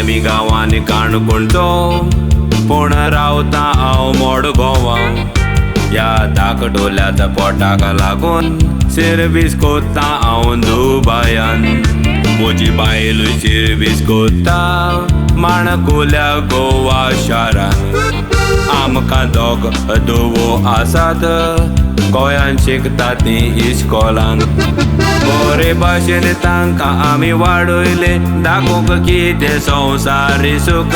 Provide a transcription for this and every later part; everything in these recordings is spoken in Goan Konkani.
जल्मलें गांवांनी काणकोणचो, पूण रावता हांव मडगांवां. ह्या धाकटुल्याच्या पोटाक लागून सिर्वीस कोत्ता हांव दुबायान. म्हजी बायलूय सिर्वीस कोत्ता माणकुल्या गोवा शारान. आमकां दोग धुवो आसात, गोंयान शिकता ती इस्कोलान. बरे भाशेन तांकां आमी वाडयले, दाखोवंक कितें संवसारी सूख.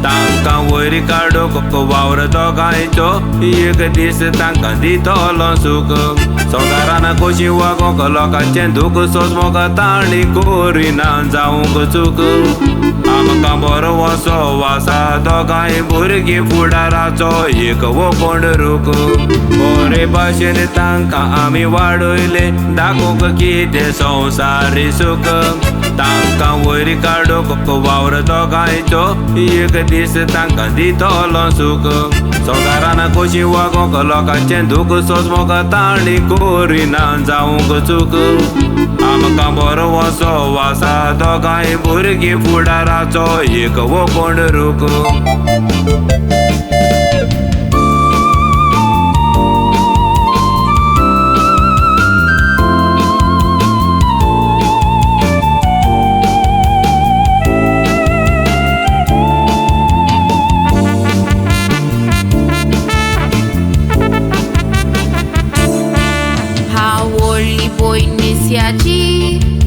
तांकां वयर काडूंक वावर दोगांयचो, एक दीस तांकां दितलो सूख. संवसारान कशी वागोवंक लोकांचें दूख सोंसमोक तांणी करिना जावंक चूक. आमकां बरो असो आसा दोगांय भुरगीं फुडाराचो एक कोण रूख. बरे भाशेन तांकां आमी वाडयले, दाखोवंक कितें संवसारी सूख. तांकां वयर काडूंक वावर दोगांयचो, एक दीस तांकां दितलो सूख. संवसारान कशी वागोवंक लोकांचें दूख सोंसमोक तांणी करिना जावंक चूक. आमकां बरो असो आसा दोगांय भुरगीं फुडाराचो एक कोण रूख.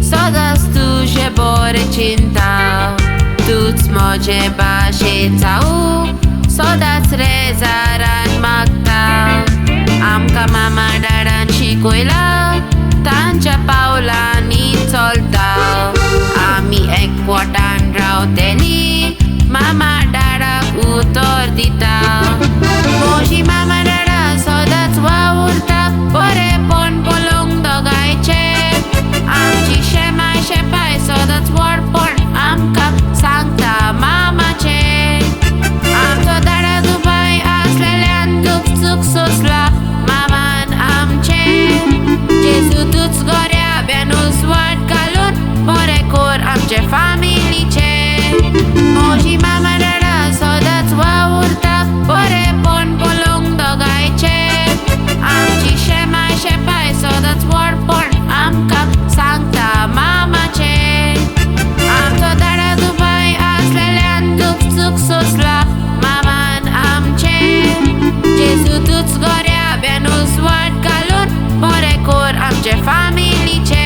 सदांच तुजें बरें चिंता, तूंच म्हजे भाशेन जावं सदांच रेजारान मागता. आमकां मामा डाडान शिकयलां, तांच्या पावलांनी चलता. आमी एकवटान रावतली, मामा डाडाक उतर दिता. म्हजी मामा डाडा सदांच वावुरता, बरेंपण पळोवंक दोगांयचें. आमची शेमाय शेपाय सदांच व्हडपण आमकां सांगता मामाचें. आमचो दाडा दुबाय आसलेल्यान खूब चूक सोंसला मामान आमचें. जेजू तूंच गोऱ्या बेनूस वाट घालून बरें कर आमचे फामिलीचें. म्हजी मामा डाडा सदांच वावुरता, बरेंपण पळोवंक दोगांयचें. आमची शेमाय शेपाय सदांच व्हडपण आमकां सांगता मामाचें. आमचो दाडा दुबाय आसलेल्यान खूब चूक सोंसला मामान आमचें. जेजू तूंच गोऱ्या बेनूस वाट घालून बरें कर आमचे फामिलीचें.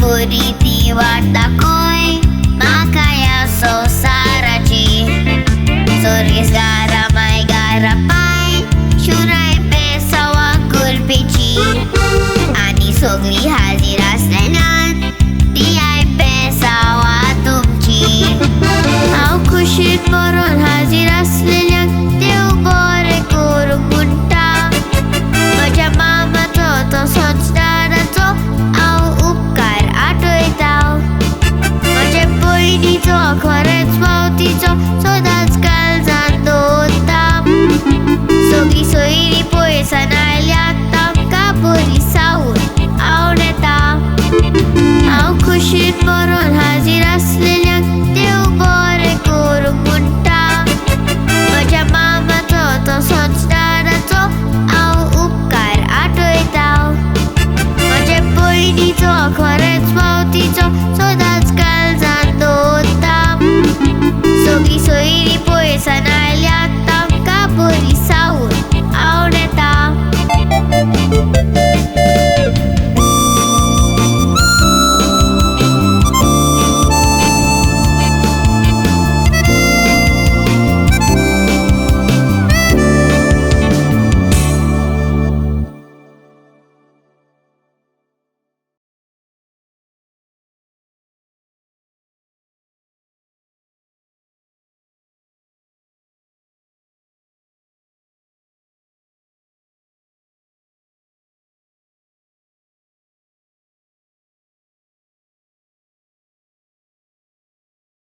बरी ती वाट दाखय म्हाका ह्या संवसाराची. सर्गेस्त